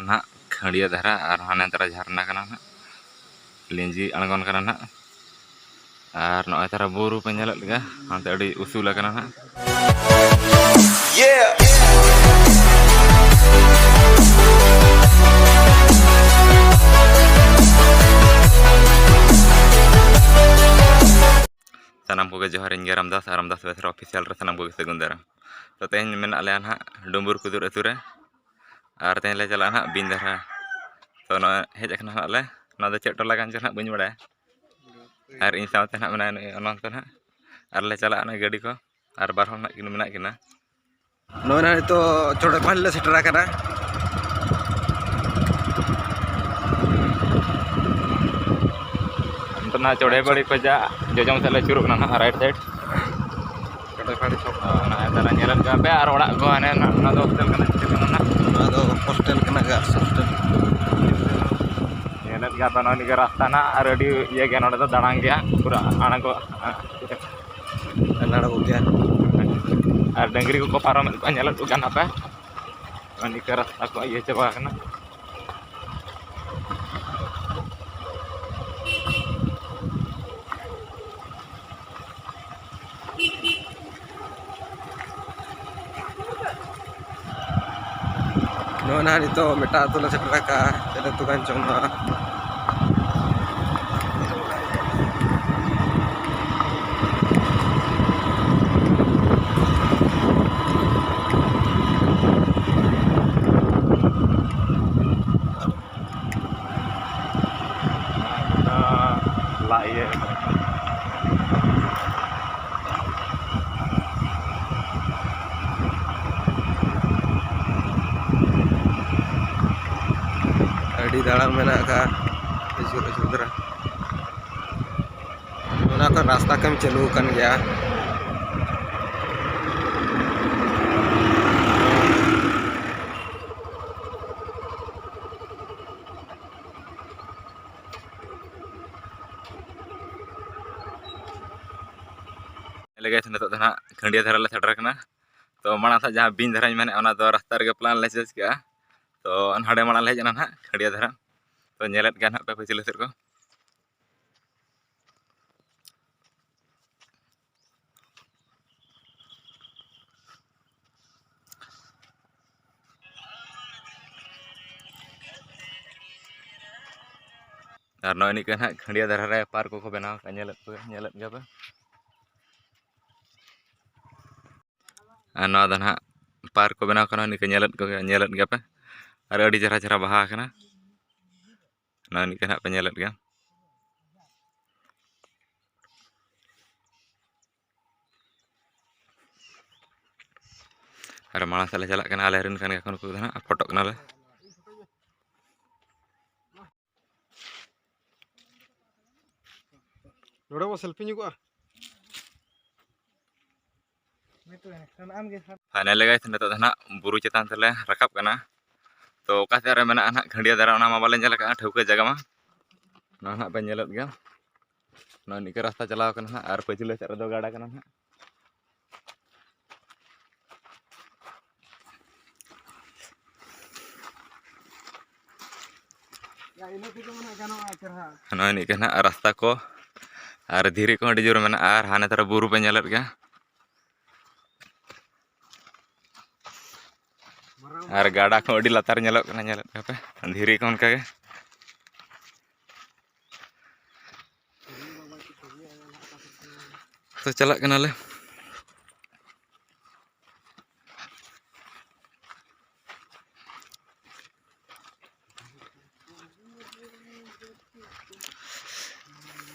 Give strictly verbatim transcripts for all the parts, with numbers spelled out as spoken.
ᱱᱟᱦᱟᱜ ᱠᱷᱟᱹᱲᱭᱟᱹ ᱫᱷᱟᱨᱟ ᱟᱨ ᱦᱟᱱᱮ ᱛᱟᱨᱟ ᱡᱷᱟᱨᱱᱟ ᱠᱟᱱᱟ ᱱᱟᱦᱟᱜ, ᱞᱤᱸᱡᱤ ᱟᱬᱜᱚᱱ ᱠᱟᱱᱟ ᱱᱟᱦᱟᱜ᱾ ᱟᱨ ᱱᱚᱜᱼᱚᱭ ᱛᱟᱨᱟ ᱵᱩᱨᱩ ᱯᱮ ᱧᱮᱞᱮᱫ ᱞᱮᱠᱟ, ᱦᱟᱱᱛᱮ ᱟᱹᱰᱤ ᱩᱥᱩᱞ ᱟᱠᱟᱱᱟ ᱱᱟᱦᱟᱜ᱾ ᱥᱟᱱᱟᱢ ᱠᱚᱜᱮ ᱡᱚᱦᱟᱨ, ᱤᱧ ᱜᱮ ᱨᱟᱢᱫᱟᱥ, ᱟᱨ ᱨᱟᱢᱫᱟᱥ ᱵᱮᱥᱨᱟ ᱚᱯᱷᱤᱥᱤᱭᱟᱞ ᱨᱮ ᱥᱟᱱᱟᱢ ᱠᱚᱜᱮ ᱥᱟᱹᱜᱩᱱ ᱫᱟᱨᱟᱢ᱾ ᱛᱚ, ᱛᱮᱦᱮᱧ ᱢᱮᱱᱟᱜ ᱞᱮᱭᱟ ᱱᱟᱦᱟᱜ ᱰᱩᱢᱵᱩᱨ ᱠᱩᱫᱩᱨ ᱟᱹᱛᱩ ᱨᱮ, ᱟᱨ ᱛᱮᱦᱮᱧ ᱞᱮ ᱪᱟᱞᱟᱜᱼᱟ ᱱᱟᱦᱟᱜ ᱵᱤᱧ ᱫᱟᱨᱦᱟ᱾ ᱛᱚ, ᱱᱚᱜᱼᱚᱭ ᱦᱮᱡ ᱟᱠᱟᱱᱟ ᱱᱟᱦᱟᱜ ᱞᱮ, ᱱᱚᱣᱟ ᱫᱚ ᱪᱮᱫ ᱴᱚᱞᱟ ᱠᱟᱱ ᱪᱚ ᱱᱟᱦᱟᱜ ᱵᱟᱹᱧ ᱵᱟᱲᱟᱭᱟ᱾ ᱟᱨ ᱤᱧ ᱥᱟᱶᱛᱮ ᱱᱟᱦᱟᱜ ᱢᱮᱱᱟᱭᱟ ᱱᱩᱭ ᱚᱱᱚᱱᱛᱚ ᱱᱟᱦᱟᱜ, ᱟᱨ ᱞᱮ ᱪᱟᱞᱟᱜᱼᱟ ᱱᱩᱭ ᱜᱟᱹᱰᱤ ᱠᱚ, ᱟᱨ ᱵᱟᱨ ᱦᱚᱲ ᱱᱟᱦᱟᱜ ᱠᱤᱱ ᱢᱮᱱᱟᱜ ᱠᱤᱱᱟ᱾ ᱱᱚᱜᱼᱚᱭ ᱱᱟᱦᱟᱜ ᱱᱤᱛᱚᱜ ᱪᱚᱲᱮ ᱯᱟᱦᱟᱲᱤ ᱞᱮ ᱥᱮᱴᱮᱨ ᱟᱠᱟᱱᱟ᱾ ᱱᱤᱛᱚᱜ ᱱᱟᱦᱟᱜ ᱪᱚᱲᱮ ᱯᱟᱦᱟᱲᱤ ᱠᱷᱚᱱᱟᱜ ᱡᱚᱡᱚᱢ ᱥᱮᱫ ᱞᱮ ᱟᱹᱪᱩᱨᱚᱜ ᱠᱟᱱᱟ ᱱᱟᱦᱟᱜ, ᱨᱟᱭᱤᱴ ᱥᱟᱭᱤᱰ᱾ ᱪᱚᱲᱮ ᱯᱟᱦᱟᱲᱤ ᱪᱷᱚᱠ᱾ ᱦᱳᱭ, ᱚᱱᱟ ᱫᱷᱟᱨᱟ ᱧᱮᱞᱮᱫ ᱜᱮᱭᱟ ᱯᱮ, ᱟᱨ ᱚᱲᱟᱜ ᱠᱚ ᱦᱟᱱᱮ ᱱᱟᱦᱟᱜ, ᱚᱱᱟ ᱫᱚ ᱦᱳᱥᱴᱮᱞ ᱠᱟᱱᱟ, ᱪᱮᱫ ᱠᱟᱱᱟ ᱱᱟᱦᱟᱜ? ᱱᱚᱣᱟ ᱫᱚ ᱦᱳᱥᱴᱮᱞ ᱠᱟᱱᱟ, ᱜᱟᱨᱞᱥ ᱦᱳᱥᱴᱮᱞ᱾ ᱧᱮᱞᱮᱫ ᱜᱮᱭᱟ ᱯᱮ, ᱱᱚᱜᱼᱚᱭ ᱱᱤᱝᱠᱟᱹ ᱨᱟᱥᱛᱟ ᱱᱟᱦᱟᱜ, ᱟᱨ ᱟᱹᱰᱤ ᱤᱭᱟᱹ ᱜᱮᱭᱟ, ᱱᱚᱰᱮ ᱫᱚ ᱫᱟᱬᱟᱝ ᱜᱮᱭᱟ ᱯᱩᱨᱟᱹ ᱟᱬᱜᱚ᱾ ᱟᱨ ᱱᱟᱲᱟ ᱠᱚᱜᱮ᱾ ᱟᱨ ᱰᱟᱹᱝᱨᱤ ᱠᱚᱠᱚ ᱯᱟᱨᱚᱢᱮᱫ ᱠᱚᱣᱟ, ᱧᱮᱞᱮᱫ ᱠᱚ ᱠᱟᱱᱟ ᱯᱮ᱾ ᱱᱤᱝᱠᱟᱹ ᱨᱟᱥᱛᱟ ᱠᱚ ᱤᱭᱟᱹ ᱪᱟᱵᱟ ᱟᱠᱟᱱᱟ᱾ ᱱᱚᱜᱼᱚᱭ ᱱᱟᱦᱟᱜ ᱱᱤᱛᱚᱜ ᱢᱤᱫᱴᱟᱝ ᱟᱹᱛᱩ ᱞᱮ ᱥᱮᱴᱮᱨ ᱟᱠᱟᱫᱼᱟ᱾ ᱪᱮᱫ ᱟᱹᱛᱩ ᱠᱟᱱ ᱪᱚᱝ ᱱᱚᱣᱟ? ᱞᱟᱜ ᱤᱭᱟᱹ ᱠᱟᱱᱟ᱾ ᱟᱹᱰᱤ ᱫᱟᱲᱟᱝ ᱢᱮᱱᱟᱜ ᱟᱠᱟᱫᱼᱟ, ᱟᱹᱪᱩᱨ ᱟᱹᱪᱩᱨ ᱫᱷᱟᱨᱟ᱾ ᱚᱱᱟ ᱠᱷᱚᱱ ᱨᱟᱥᱛᱟ ᱠᱟᱹᱢᱤ ᱪᱟᱹᱞᱩ ᱟᱠᱟᱱ ᱜᱮᱭᱟ᱾ ᱧᱮᱞ ᱜᱮ ᱱᱤᱛᱚᱜ ᱫᱚ ᱱᱟᱦᱟᱜ ᱠᱷᱟᱹᱱᱰᱤᱭᱟᱹ ᱫᱷᱟᱨᱟ ᱞᱮ ᱥᱮᱴᱮᱨ ᱟᱠᱟᱱᱟ᱾ ᱛᱚ, ᱢᱟᱲᱟᱝ ᱥᱮᱫ ᱡᱟᱦᱟᱸ ᱵᱤᱧ ᱫᱷᱟᱨᱟᱧ ᱢᱮᱱᱮᱫ, ᱚᱱᱟ ᱫᱚ ᱨᱟᱥᱛᱟ ᱨᱮᱜᱮ ᱯᱞᱟᱱ ᱞᱮ ᱪᱮᱧᱡᱽ ᱠᱮᱜᱼᱟ᱾ ᱛᱚ ᱱᱟᱰᱮ ᱢᱟᱲᱟᱝ ᱞᱮ ᱦᱮᱡ ᱮᱱᱟ ᱱᱟᱦᱟᱜ ᱠᱷᱟᱹᱲᱭᱟᱹ ᱫᱷᱟᱨᱟ᱾ ᱛᱚ ᱧᱮᱞᱮᱫ ᱜᱮᱭᱟ ᱱᱟᱦᱟᱜ ᱯᱮ ᱯᱟᱹᱪᱷᱞᱟᱹ ᱥᱮᱫ ᱠᱚ᱾ ᱟᱨ ᱱᱚᱜᱼᱚᱭ ᱱᱤᱝᱠᱟᱹ ᱱᱟᱦᱟᱜ ᱠᱷᱟᱹᱲᱭᱟᱹ ᱫᱷᱟᱨᱟ ᱨᱮ ᱯᱟᱨᱠ ᱠᱚᱠᱚ ᱵᱮᱱᱟᱣ ᱠᱟᱜᱼᱟ, ᱧᱮᱞᱮᱫ ᱯᱮ, ᱧᱮᱞᱮᱫ ᱜᱮᱭᱟ ᱯᱮ᱾ ᱟᱨ ᱱᱚᱣᱟ ᱫᱚ ᱱᱟᱦᱟᱜ ᱯᱟᱨᱠ ᱠᱚ ᱵᱮᱱᱟᱣ ᱠᱟᱱᱟ, ᱱᱤᱝᱠᱟᱹ ᱧᱮᱞᱮᱫ ᱠᱚᱜᱮ, ᱧᱮᱞᱮᱫ ᱜᱮᱭᱟ ᱯᱮ᱾ ᱟᱨ ᱟᱹᱰᱤ ᱪᱮᱦᱨᱟ ᱪᱮᱦᱨᱟ ᱵᱟᱦᱟ ᱠᱟᱱᱟ, ᱱᱚᱜᱼᱚᱭ ᱱᱤᱝᱠᱟᱹ ᱱᱟᱦᱟᱜ ᱯᱮ ᱧᱮᱞᱮᱫ ᱜᱮᱭᱟ᱾ ᱟᱨ ᱢᱟᱲᱟᱝ ᱥᱮᱫ ᱞᱮ ᱪᱟᱞᱟᱜ ᱠᱟᱱᱟ, ᱟᱞᱮ ᱨᱮᱱ ᱠᱟᱱ ᱜᱮᱭᱟ ᱠᱚ ᱱᱩᱠᱩ ᱫᱚ ᱱᱟᱦᱟᱜ, ᱯᱷᱳᱴᱳᱜ ᱠᱟᱱᱟᱞᱮ᱾ ᱱᱚᱰᱮ ᱵᱚ ᱥᱮᱞᱯᱷᱤ ᱧᱚᱜᱚᱜᱼᱟ᱾ ᱯᱷᱟᱭᱱᱟᱞᱤ ᱜᱟᱭᱥ, ᱱᱤᱛᱚᱜ ᱫᱚ ᱱᱟᱦᱟᱜ ᱵᱩᱨᱩ ᱪᱮᱛᱟᱱ ᱛᱮᱞᱮ ᱨᱟᱠᱟᱵ ᱠᱟᱱᱟ᱾ ᱛᱚ ᱚᱠᱟ ᱥᱮᱫ ᱨᱮ ᱢᱮᱱᱟᱜᱼᱟ ᱱᱟᱦᱟᱜ ᱠᱷᱟᱹᱲᱭᱟᱹ ᱫᱷᱟᱨᱟ, ᱚᱱᱟ ᱢᱟ ᱵᱟᱞᱮ ᱧᱮᱞ ᱟᱠᱟᱫᱼᱟ, ᱴᱷᱟᱹᱣᱠᱟᱹ ᱡᱟᱭᱜᱟ ᱢᱟ᱾ ᱱᱚᱣᱟ ᱱᱟᱦᱟᱜ ᱯᱮ ᱧᱮᱞᱮᱫ ᱜᱮᱭᱟ, ᱱᱚᱜᱼᱚᱭ ᱱᱤᱝᱠᱟᱹ ᱨᱟᱥᱛᱟ ᱪᱟᱞᱟᱣ ᱠᱟᱱᱟ ᱱᱟᱦᱟᱜ, ᱟᱨ ᱯᱟᱹᱪᱷᱞᱟᱹ ᱥᱮᱫ ᱨᱮᱫᱚ ᱜᱟᱰᱟ ᱠᱟᱱᱟ ᱱᱟᱦᱟᱜ᱾ ᱱᱚᱜᱼᱚᱭ ᱱᱤᱝᱠᱟᱹ ᱱᱟᱦᱟᱜ ᱨᱟᱥᱛᱟ ᱠᱚ, ᱟᱨ ᱫᱷᱤᱨᱤ ᱠᱚᱦᱚᱸ ᱟᱹᱰᱤ ᱡᱳᱨ ᱢᱮᱱᱟᱜᱼᱟ, ᱟᱨ ᱦᱟᱱᱮ ᱫᱷᱟᱨᱮ ᱵᱩᱨᱩ ᱯᱮ ᱧᱮᱞᱮᱫ ᱜᱮᱭᱟ, ᱟᱨ ᱜᱟᱰᱟ ᱠᱚᱦᱚᱸ ᱟᱹᱰᱤ ᱞᱟᱛᱟᱨ ᱧᱮᱞᱚᱜ ᱠᱟᱱᱟ, ᱧᱮᱞᱮᱫ ᱜᱮᱭᱟ ᱯᱮ, ᱫᱷᱤᱨᱤ ᱠᱚ ᱚᱱᱠᱟ ᱜᱮ᱾ ᱛᱚ ᱪᱟᱞᱟᱜ ᱠᱟᱱᱟᱞᱮ᱾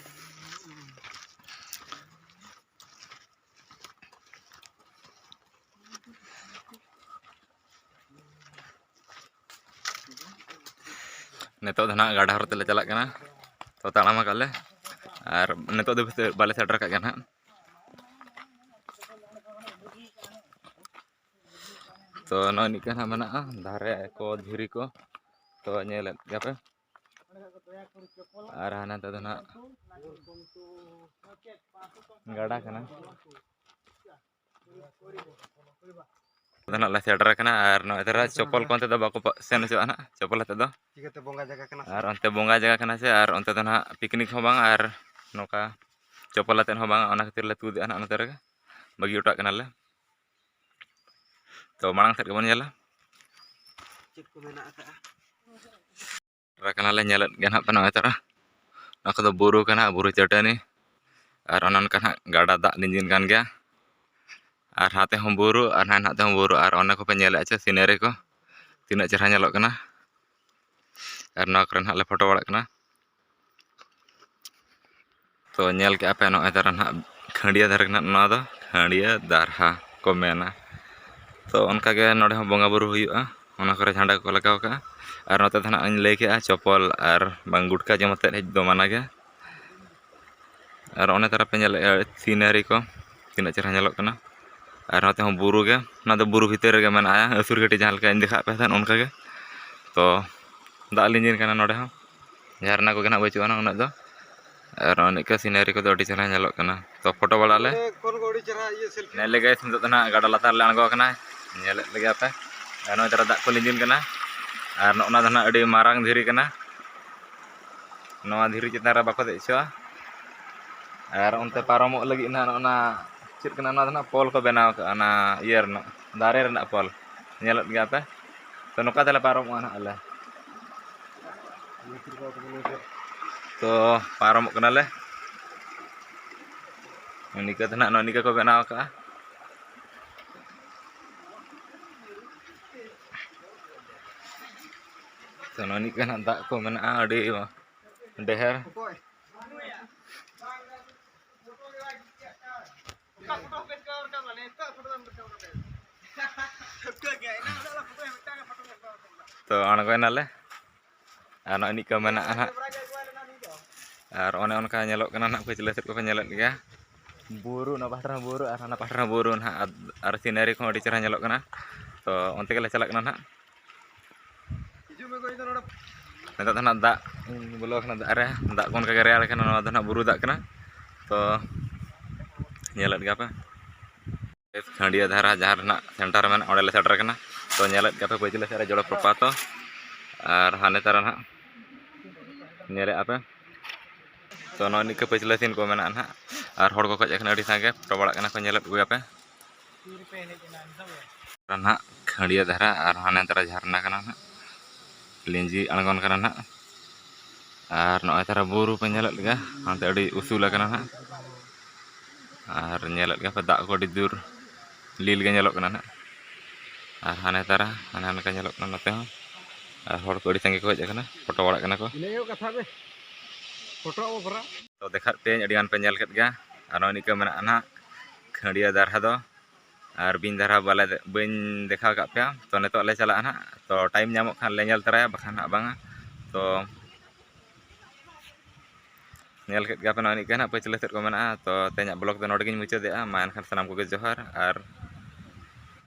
ᱱᱤᱛᱚᱜ ᱫᱚ ᱱᱟᱦᱟᱜ ᱜᱟᱰᱟ ᱦᱚᱨ ᱛᱮᱞᱮ ᱪᱟᱞᱟᱜ ᱠᱟᱱᱟ, ᱛᱚ ᱛᱟᱲᱟᱢ ᱟᱠᱟᱫ ᱞᱮ, ᱟᱨ ᱱᱤᱛᱚᱜ ᱫᱚ ᱵᱟᱞᱮ ᱥᱮᱴᱮᱨ ᱟᱠᱟᱫ ᱜᱮᱭᱟ ᱱᱟᱦᱟᱜ᱾ ᱛᱚ ᱱᱚᱜᱼᱚᱭ ᱱᱤᱝᱠᱟᱹ ᱱᱟᱦᱟᱜ ᱢᱮᱱᱟᱜᱼᱟ ᱫᱷᱟᱨᱮ ᱠᱚ, ᱫᱷᱤᱨᱤ ᱠᱚ, ᱛᱚ ᱧᱮᱞᱮᱫ ᱜᱮᱭᱟ ᱯᱮ᱾ ᱟᱨ ᱦᱟᱱᱟ ᱫᱚ ᱱᱟᱦᱟᱜ ᱜᱟᱰᱟ ᱠᱟᱱᱟ᱾ ᱟᱫᱚ ᱱᱟᱜ ᱞᱮ ᱥᱮᱴᱮᱨ ᱟᱠᱟᱱᱟ, ᱟᱨ ᱱᱚᱜᱼᱚᱭ ᱛᱚᱨᱟ ᱪᱚᱯᱚᱞ ᱠᱚ ᱚᱱᱛᱮ ᱫᱚ ᱵᱟᱠᱚ ᱯᱟ-, ᱥᱮᱱ ᱦᱚᱪᱚᱣᱟᱜᱼᱟ ᱱᱟᱜ, ᱪᱚᱯᱚᱞ ᱟᱛᱮᱫ ᱫᱚ᱾ ᱪᱤᱠᱟᱹᱛᱮ ᱵᱚᱸᱜᱟ ᱡᱟᱭᱜᱟ ᱠᱟᱱᱟ ᱥᱮ? ᱟᱨ ᱚᱱᱛᱮ ᱵᱚᱸᱜᱟ ᱡᱟᱭᱜᱟ ᱠᱟᱱᱟ ᱥᱮ, ᱟᱨ ᱚᱱᱛᱮ ᱫᱚ ᱱᱟᱜ ᱯᱤᱠᱱᱤᱠ ᱦᱚᱸ ᱵᱟᱝ, ᱟᱨ ᱱᱚᱝᱠᱟ ᱪᱚᱯᱚᱞ ᱟᱛᱮᱫ ᱦᱚᱸ ᱵᱟᱝ, ᱚᱱᱟ ᱠᱷᱟᱹᱛᱤᱨ ᱞᱮ ᱛᱩᱫ ᱮᱫᱼᱟ ᱱᱟᱜ ᱱᱚᱛᱮ ᱨᱮᱜᱮ, ᱵᱟᱹᱜᱤ ᱦᱚᱴᱚ ᱠᱟᱜ ᱠᱟᱱᱟᱞᱮ᱾ ᱛᱚ ᱢᱟᱲᱟᱝ ᱥᱮᱫ ᱜᱮᱵᱚᱱ ᱧᱮᱞᱟ᱾ ᱪᱮᱫ ᱠᱚ ᱢᱮᱱᱟᱜ ᱟᱠᱟᱫᱼᱟ? ᱥᱮᱴᱮᱨ ᱟᱠᱟᱱᱟᱞᱮ, ᱧᱮᱞᱮᱫ ᱜᱮ ᱱᱟᱦᱟᱜ ᱯᱮ ᱱᱚᱜᱼᱚᱭ ᱛᱚᱨᱟ᱾ ᱱᱚᱣᱟ ᱠᱚᱫᱚ ᱵᱩᱨᱩ ᱠᱟᱱᱟ, ᱵᱩᱨᱩ ᱪᱟᱹᱴᱟᱹᱱᱤ᱾ ᱟᱨ ᱚᱱᱮ ᱚᱱᱠᱟ ᱱᱟᱦᱟᱜ ᱜᱟᱰᱟ ᱫᱟᱜ ᱞᱤᱸᱡᱤᱱ ᱠᱟᱱ ᱜᱮᱭᱟ᱾ ᱟᱨ ᱦᱟᱱᱛᱮ ᱦᱚᱸ ᱵᱩᱨᱩ, ᱟᱨ ᱱᱟᱦᱟᱜ ᱱᱟᱦᱟᱜ ᱛᱮᱦᱚᱸ ᱵᱩᱨᱩ᱾ ᱟᱨ ᱚᱱᱮ ᱠᱚᱯᱮ ᱧᱮᱞᱮᱫᱼᱟ ᱪᱮ, ᱥᱤᱱᱟᱨᱤ ᱠᱚ ᱛᱤᱱᱟᱹᱜ ᱪᱮᱦᱨᱟ ᱧᱮᱞᱚᱜ ᱠᱟᱱᱟ᱾ ᱟᱨ ᱱᱚᱣᱟ ᱠᱚᱨᱮ ᱱᱟᱦᱟᱜ ᱞᱮ ᱯᱷᱳᱴᱳ ᱵᱟᱲᱟᱜ ᱠᱟᱱᱟ᱾ ᱛᱚ ᱧᱮᱞ ᱠᱮᱜᱼᱟ ᱯᱮ, ᱱᱚᱜᱼᱚᱭ ᱛᱚᱨᱟ ᱱᱟᱦᱟᱜ ᱠᱷᱟᱹᱰᱭᱟᱹ ᱫᱟᱨᱮ ᱠᱟᱱᱟ, ᱱᱚᱣᱟ ᱫᱚ ᱠᱷᱟᱹᱰᱭᱟᱹ ᱫᱟᱨᱦᱟ ᱠᱚ ᱢᱮᱱᱟ᱾ ᱛᱚ ᱚᱱᱠᱟᱜᱮ ᱱᱚᱰᱮ ᱦᱚᱸ ᱵᱚᱸᱜᱟ ᱵᱩᱨᱩ ᱦᱩᱭᱩᱜᱼᱟ, ᱚᱱᱟ ᱠᱚᱨᱮ ᱡᱷᱟᱸᱰᱟ ᱠᱚᱠᱚ ᱞᱟᱜᱟᱣ ᱠᱟᱜᱼᱟ᱾ ᱟᱨ ᱱᱚᱛᱮ ᱫᱚ ᱱᱟᱦᱟᱜ ᱤᱧ ᱞᱟᱹᱭ ᱠᱮᱜᱼᱟ, ᱪᱚᱯᱚᱞ ᱟᱨ ᱵᱟᱝ ᱜᱩᱴᱠᱟ ᱡᱚᱢ ᱟᱛᱮᱫ ᱦᱮᱡ ᱫᱚ ᱢᱟᱱᱟ ᱜᱮᱭᱟ᱾ ᱟᱨ ᱚᱱᱮ ᱛᱚᱨᱟ ᱯᱮ ᱧᱮᱞᱮᱫᱼᱟ ᱥᱤᱱᱟᱨᱤ ᱠᱚ, ᱛᱤᱱᱟᱹᱜ ᱪᱮᱦᱨᱟ ᱧᱮᱞᱚᱜ ᱠᱟᱱᱟ᱾ ᱟᱨ ᱱᱚᱛᱮ ᱦᱚᱸ ᱵᱩᱨᱩ ᱜᱮ, ᱚᱱᱟ ᱫᱚ ᱵᱩᱨᱩ ᱵᱷᱤᱛᱤᱨ ᱨᱮᱜᱮ ᱢᱮᱱᱟᱜᱼᱟ, ᱟᱹᱥᱩᱨ ᱜᱷᱟᱹᱴᱤ ᱡᱟᱦᱟᱸ ᱞᱮᱠᱟᱧ ᱫᱮᱠᱷᱟᱣᱟᱫ ᱯᱮ ᱛᱟᱦᱮᱸᱫ ᱚᱱᱠᱟᱜᱮ᱾ ᱛᱚ ᱫᱟᱜ ᱞᱤᱸᱡᱤᱱ ᱠᱟᱱᱟ ᱱᱚᱰᱮ ᱦᱚᱸ, ᱡᱷᱟᱨᱱᱟ ᱠᱚᱜᱮ ᱱᱟᱦᱟᱜ ᱵᱟᱹᱪᱩᱜ ᱟᱱᱟ ᱩᱱᱟᱹᱜ ᱫᱚ᱾ ᱟᱨ ᱱᱚᱜᱼᱚ ᱱᱤᱝᱠᱟᱹ ᱥᱤᱱᱟᱨᱤ ᱠᱚᱫᱚ ᱟᱹᱰᱤ ᱪᱮᱦᱨᱟ ᱧᱮᱞᱚᱜ ᱠᱟᱱᱟ᱾ ᱛᱚ ᱯᱷᱳᱴᱳ ᱵᱟᱲᱟᱜ ᱟᱞᱮ᱾ ᱚᱸᱰᱮ ᱠᱷᱚᱱ ᱜᱮ ᱟᱹᱰᱤ ᱪᱮᱦᱨᱟ ᱤᱭᱟᱹ ᱥᱮᱞᱯᱷᱤ᱾ ᱧᱮᱞ ᱞᱮᱜᱮ, ᱱᱤᱛᱚᱜ ᱫᱚ ᱱᱟᱦᱟᱜ ᱜᱟᱰᱟ ᱞᱟᱛᱟᱨ ᱞᱮ ᱟᱬᱜᱚ ᱟᱠᱟᱱᱟ, ᱧᱮᱞᱮᱫ ᱞᱮᱜᱮᱭᱟ ᱯᱮ᱾ ᱟᱨ ᱱᱚᱜᱼᱚᱭ ᱛᱚᱨᱟ ᱫᱟᱜ ᱠᱚ ᱞᱤᱸᱡᱤᱱ ᱠᱟᱱᱟ᱾ ᱟᱨ ᱱᱚᱜᱼᱚ ᱱᱟ ᱫᱚ ᱱᱟᱦᱟᱜ ᱟᱹᱰᱤ ᱢᱟᱨᱟᱝ ᱫᱷᱤᱨᱤ ᱠᱟᱱᱟ, ᱱᱚᱣᱟ ᱫᱷᱤᱨᱤ ᱪᱮᱛᱟᱱ ᱨᱮ ᱵᱟᱠᱚ ᱫᱮᱡ ᱦᱚᱪᱚᱣᱟᱜᱼᱟ᱾ ᱟᱨ ᱚᱱᱛᱮ ᱯᱟᱨᱚᱢᱚᱜ ᱞᱟᱹᱜᱤᱫ ᱱᱟᱦᱟᱜ ᱱᱚᱜᱼᱚ ᱱᱟ ᱪᱮᱫ ᱠᱟᱱᱟ, ᱱᱚᱣᱟ ᱫᱚ ᱱᱟᱦᱟᱜ ᱯᱳᱞ ᱠᱚ ᱵᱮᱱᱟᱣ ᱠᱟᱜᱼᱟ, ᱚᱱᱟ ᱤᱭᱟᱹ ᱨᱮᱱᱟᱜ, ᱫᱟᱨᱮ ᱨᱮᱱᱟᱜ ᱯᱳᱞ᱾ ᱧᱮᱞᱮᱫ ᱜᱮᱭᱟ ᱯᱮ᱾ ᱛᱚ ᱱᱚᱝᱠᱟ ᱛᱮᱞᱮ ᱯᱟᱨᱚᱢᱚᱜᱼᱟ ᱱᱟᱦᱟᱜ ᱟᱞᱮ᱾ ᱛᱚ ᱯᱟᱨᱚᱢᱚᱜ ᱠᱟᱱᱟᱞᱮ᱾ ᱱᱤᱝᱠᱟᱹ ᱛᱮ ᱱᱟᱦᱟᱜ ᱱᱚᱜᱼᱚ ᱱᱤᱝᱠᱟᱹ ᱠᱚ ᱵᱮᱱᱟᱣ ᱠᱟᱜᱼᱟ᱾ ᱛᱚ ᱱᱚᱜᱼᱚ ᱱᱤᱝᱠᱟᱹ ᱱᱟᱦᱟᱜ ᱫᱟᱜ ᱠᱚ ᱢᱮᱱᱟᱜᱼᱟ ᱟᱹᱰᱤ ᱰᱷᱮᱨ᱾ ᱛᱚ ᱟᱬᱜᱚᱭᱮᱱᱟᱞᱮ᱾ ᱟᱨ ᱱᱚᱜᱼᱚᱭ ᱱᱤᱝᱠᱟᱹ ᱢᱮᱱᱟᱜᱼᱟ ᱱᱟᱦᱟᱜ᱾ ᱟᱨ ᱚᱱᱮ ᱚᱱᱠᱟ ᱧᱮᱞᱚᱜ ᱠᱟᱱᱟ ᱱᱟᱦᱟᱜ, ᱯᱟᱹᱪᱷᱞᱟᱹ ᱥᱮᱫ ᱠᱚᱯᱮ ᱧᱮᱞᱮᱫ ᱜᱮᱭᱟ, ᱵᱩᱨᱩ, ᱚᱱᱟ ᱯᱟᱦᱴᱟ ᱨᱮᱦᱚᱸ ᱵᱩᱨᱩ ᱟᱨ ᱦᱟᱱᱟ ᱯᱟᱦᱴᱟ ᱨᱮᱦᱚᱸ ᱵᱩᱨᱩ ᱱᱟᱦᱟᱜ᱾ ᱟᱨ, ᱟᱨ ᱥᱤᱱᱟᱨᱤ ᱠᱚᱦᱚᱸ ᱟᱹᱰᱤ ᱪᱮᱦᱨᱟ ᱧᱮᱞᱚᱜ ᱠᱟᱱᱟ᱾ ᱛᱚ ᱚᱱᱛᱮ ᱜᱮᱞᱮ ᱪᱟᱞᱟᱜ ᱠᱟᱱᱟ ᱱᱟᱦᱟᱜ᱾ ᱱᱤᱛᱚᱜ ᱫᱚ ᱱᱟᱦᱟᱜ ᱫᱟᱜ ᱵᱚᱞᱚ ᱠᱟᱱᱟ, ᱫᱟᱜ ᱨᱮ, ᱫᱟᱜ ᱠᱚ ᱚᱱᱠᱟ ᱜᱮ ᱨᱮᱭᱟᱲ ᱠᱟᱱᱟ᱾ ᱱᱚᱣᱟ ᱫᱚ ᱱᱟᱦᱟᱜ ᱵᱩᱨᱩ ᱫᱟᱜ ᱠᱟᱱᱟ᱾ ᱛᱚ ᱧᱮᱞᱮᱫ ᱜᱮᱭᱟ ᱯᱮ᱾ ᱠᱷᱟᱹᱰᱭᱟᱹ ᱫᱷᱟᱨᱟ ᱡᱟᱦᱟᱸ ᱨᱮᱱᱟᱜ ᱥᱮᱱᱴᱟᱨ ᱢᱮᱱᱟᱜᱼᱟ, ᱚᱸᱰᱮ ᱞᱮ ᱥᱮᱴᱮᱨ ᱠᱟᱱᱟ᱾ ᱛᱚ ᱧᱮᱞᱮᱫ ᱜᱮᱭᱟ ᱯᱮ ᱯᱟᱹᱪᱷᱞᱟᱹ ᱥᱮᱫ ᱨᱮ ᱡᱚᱞᱚᱯᱨᱚᱯᱟᱛ ᱟᱨ ᱦᱟᱱᱮ ᱛᱟᱨᱟ ᱱᱟᱦᱟᱜ ᱧᱮᱞᱮᱫᱼᱟ ᱯᱮ᱾ ᱛᱚ ᱱᱚᱜᱼᱚᱭ ᱱᱤᱝᱠᱟᱹ ᱯᱟᱹᱪᱷᱞᱟᱹ ᱥᱤᱱ ᱠᱚ ᱢᱮᱱᱟᱜᱼᱟ ᱱᱟᱦᱟᱜ, ᱟᱨ ᱦᱚᱲ ᱠᱚᱠᱚ ᱦᱮᱡ ᱟᱠᱟᱱᱟ ᱟᱹᱰᱤ ᱥᱟᱸᱜᱮ, ᱯᱷᱳᱴᱳ ᱵᱟᱲᱟᱜ ᱠᱟᱱᱟ ᱠᱚ, ᱧᱮᱞᱮᱫ ᱠᱚᱜᱮᱭᱟ ᱯᱮ᱾ ᱱᱟᱦᱟᱜ ᱠᱷᱟᱹᱰᱭᱟᱹ ᱫᱷᱟᱨᱟ ᱟᱨ ᱦᱟᱱᱮ ᱛᱟᱨᱟ ᱡᱷᱟᱨᱱᱟ ᱠᱟᱱᱟ ᱱᱟᱦᱟᱜ, ᱞᱤᱸᱡᱤ ᱟᱬᱜᱚᱱ ᱠᱟᱱᱟ ᱱᱟᱦᱟᱜ᱾ ᱟᱨ ᱱᱚᱜᱼᱚᱭ ᱛᱟᱨᱟ ᱵᱩᱨᱩ ᱯᱮ ᱧᱮᱞᱮᱫ ᱜᱮᱭᱟ, ᱦᱟᱱᱛᱮ ᱟᱹᱰᱤ ᱩᱥᱩᱞ ᱟᱠᱟᱱᱟ ᱱᱟᱦᱟᱜ᱾ ᱟᱨ ᱧᱮᱞᱮᱫ ᱜᱮᱭᱟ ᱯᱮ ᱫᱟᱜ ᱠᱚ ᱟᱹᱰᱤ ᱡᱳᱨ ᱞᱤᱞ ᱜᱮ ᱧᱮᱞᱚᱜ ᱠᱟᱱᱟ ᱱᱟᱦᱟᱜ᱾ ᱟᱨ ᱦᱟᱱᱮ ᱛᱟᱨᱟ ᱦᱟᱱᱮ ᱦᱟᱱᱠᱟ ᱧᱮᱞᱚᱜ ᱠᱟᱱᱟ ᱱᱚᱛᱮ ᱦᱚᱸ᱾ ᱟᱨ ᱦᱚᱲ ᱠᱚ ᱟᱹᱰᱤ ᱥᱟᱸᱜᱮ ᱠᱚ ᱦᱮᱡ ᱟᱠᱟᱱᱟ, ᱯᱷᱳᱴᱳ ᱵᱟᱲᱟᱜ ᱠᱟᱱᱟ ᱠᱚ᱾ ᱤᱱᱟᱹ ᱜᱮ ᱠᱟᱛᱷᱟ ᱵᱮ, ᱯᱷᱳᱴᱳ ᱟᱵᱚ ᱵᱷᱚᱨᱟ᱾ ᱛᱚ ᱫᱮᱠᱷᱟᱜ ᱯᱮ, ᱟᱹᱰᱤ ᱜᱟᱱ ᱯᱮ ᱧᱮᱞ ᱠᱮᱫ ᱜᱮᱭᱟ᱾ ᱟᱨ ᱱᱚᱜᱼᱚᱭ ᱱᱤᱝᱠᱟᱹ ᱢᱮᱱᱟᱜᱼᱟ ᱱᱟᱦᱟᱜ ᱠᱷᱟᱹᱰᱭᱟᱹ ᱫᱟᱨᱦᱟ ᱫᱚ᱾ ᱟᱨ ᱵᱤᱧ ᱫᱟᱨᱦᱟ ᱵᱟᱞᱮ, ᱵᱟᱹᱧ ᱫᱮᱠᱷᱟᱣ ᱟᱠᱟᱫ ᱯᱮᱭᱟ᱾ ᱛᱚ ᱱᱤᱛᱚᱜ ᱞᱮ ᱪᱟᱞᱟᱜᱼᱟ ᱱᱟᱦᱟᱜ᱾ ᱛᱚ ᱴᱟᱭᱤᱢ ᱧᱟᱢᱚᱜ ᱠᱷᱟᱱ ᱞᱮ ᱧᱮᱞ ᱛᱚᱨᱟᱭᱟ, ᱵᱟᱠᱷᱟᱱ ᱦᱟᱸᱜ ᱵᱟᱝᱟ᱾ ᱛᱚ ᱧᱮᱞ ᱠᱮᱫ ᱜᱮᱭᱟ ᱯᱮ ᱱᱚᱜᱼᱚᱭ ᱱᱤᱝᱠᱟᱹ ᱱᱟᱦᱟᱜ ᱯᱟᱹᱪᱷᱞᱟᱹ ᱥᱮᱫ ᱠᱚ ᱢᱮᱱᱟᱜᱼᱟ᱾ ᱛᱚ ᱛᱮᱦᱮᱧᱟᱜ ᱵᱞᱚᱜ ᱫᱚ ᱱᱚᱰᱮ ᱜᱤᱧ ᱢᱩᱪᱟᱹᱫᱮᱜᱼᱟ᱾ ᱢᱟ ᱮᱱᱠᱷᱟᱱ ᱥᱟᱱᱟᱢ ᱠᱚᱜᱮ ᱡᱚᱦᱟᱨ᱾ ᱟᱨ